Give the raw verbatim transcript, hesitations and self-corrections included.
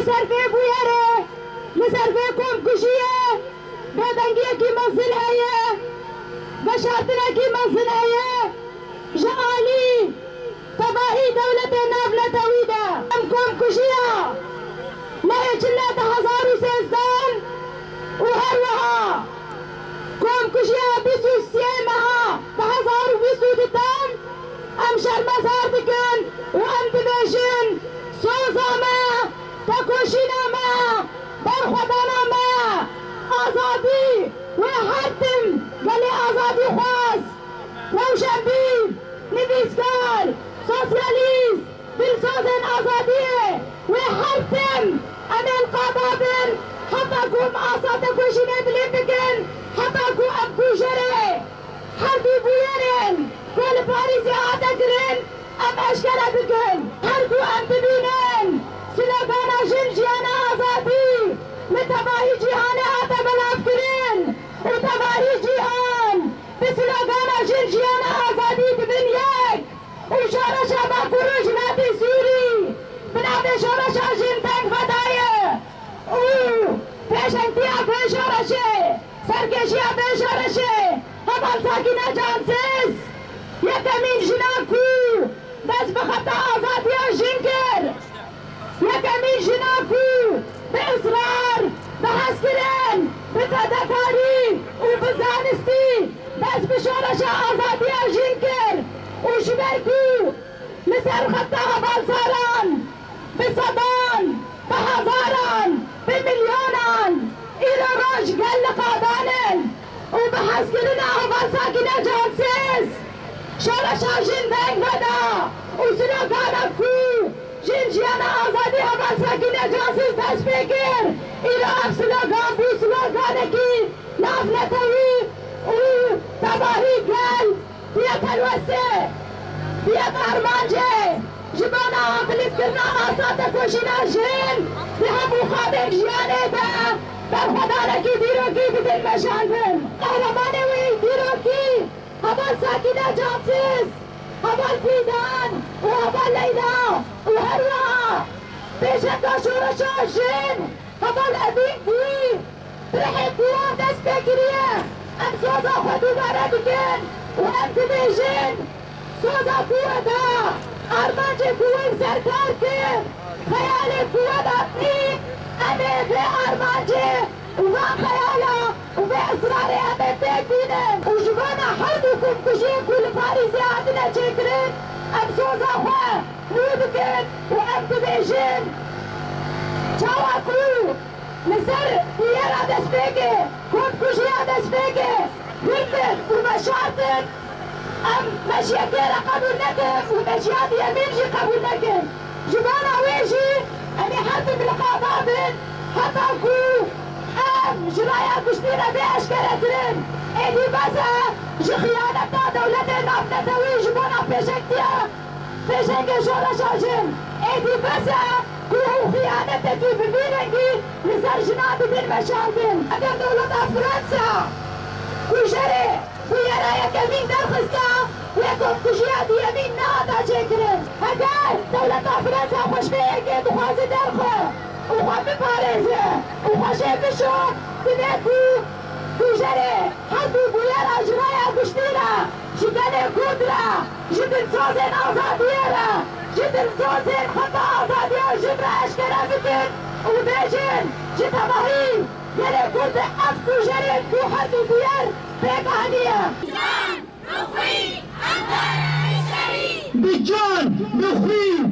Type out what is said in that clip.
Ser vê bûyerê, li ser vê komkujiyê bêdengiyekî mezin heye, veşartinekî mezin heye ji alî tevahî dewletên navnetewî de. Em komkujiya mehê Çile du hezar û sêzdeh û her wiha komkujiya bîst û sê meha du hezar û bîst û du dem em şermezar dikin û em dibêjin, soza me, tekoşîna me, berxwedana me, azadî wê her tim gelê azadîxwaz, rewşenbîr, nivîskar, sosyalîst, dilsozên azadiyê wê her tim em ê li qada bin, heta ku em asta tekoşînê bilind bikin, heta ku em kujerê her du bûyerên ku li Parîzê hate kirin, em eşkere bikin. Her ku em dibînin slogana Jin, Jiyana, Azadî li tevahî cîhanê hate belavkirin û tevahî cîhan bi slogana Jin, Jiyana, Azadî dibin yek û şoreşa Bakur Rojhilatê Sûrî bi navê Şoreşa Jin deng vedaye û pêşengtiya vê şoreşê, serkêşiya vê şoreşê Heval Sakîne Cansêz, yekemîn jina ku dest bi xeta azadiya jin kir, yekemîn jina ku bi israr, bi hezkirin, bi fedekarî û bi zanistî dest bi şoreşa azadiya jin kir û ji ber ku li ser xeta hevalsaran bi sedan, bi hezaran, bi milyonan îro roj gel li qadan in û bi hezkirina Heval Sakîne Cansêz şoreşa jin deng veda û slogana ku Jin, Jiyana, Azadî Heval Sakîne Cansêz dest pê kir. Îro ev slogan bû sloganekî navnetewî û tevahî gel bûye helwestê, bûye armancê. Ji bona bilindkirina asta tekoşîna jin di hemû xalên jiyanê de berxwedanekî dîrokî bidin meşandin. Qehremanê wî dîrokî Heval Sakîne Cansêz, Heval Fîdan û Heval Leyla û her wiha pêşenga şoreşa jin Heval Emîn bûyî, bi rihê ku wan dest pê kiriye, em soza xwe dubare dikin û em dibêjin, soza ku we da, armancê ku we li ser kar kir, xeyalê ku we da tî, em ê vê armancê û van xeyala û vê israrê em ê pêk bînin û ji vana her du komkujiyên ku li Parîzê hatine çêkirin, em soza xwe nû dikin û em dibêjin, çawa ku li ser bûyera destpêkê, komkujiya destpêkê girtin û veşartin, em meşiyekê re qebûl nekin û meşiya diyemîn jî qebûl nekin. Ji bona wê jî em ê her tim li qada bin heta ku em ji raya giştî re bê eşkerekirin. Êdî bes e ji xiyaneta dewletên navnetewî ji bona pêşengtiya pêşengê şoreşa jin. Êdî bes e ku ew xiyanetekî bi vî rengî li ser jina dibin meşandin. Eger dewleta Fransa kujerê bûyera yekemîn derxista, wê komkujiya duyemîn nehata çêkirin. Heger dewleta Fransa xweşveyekê dixwaze derxe û xwe biparêze û xwe jê bişo, divê ku kujerê her du bûyera ji raya giştî re, ji gelê Kurd re, ji dilsozên azadiyê re, ji dilsozên xeta azadiya jin re eşkere bikin û bêjin, ji tevahî gelê Kurd ev kujerên ku her du bûyer pêk aniye. Bi can, bi xwîn,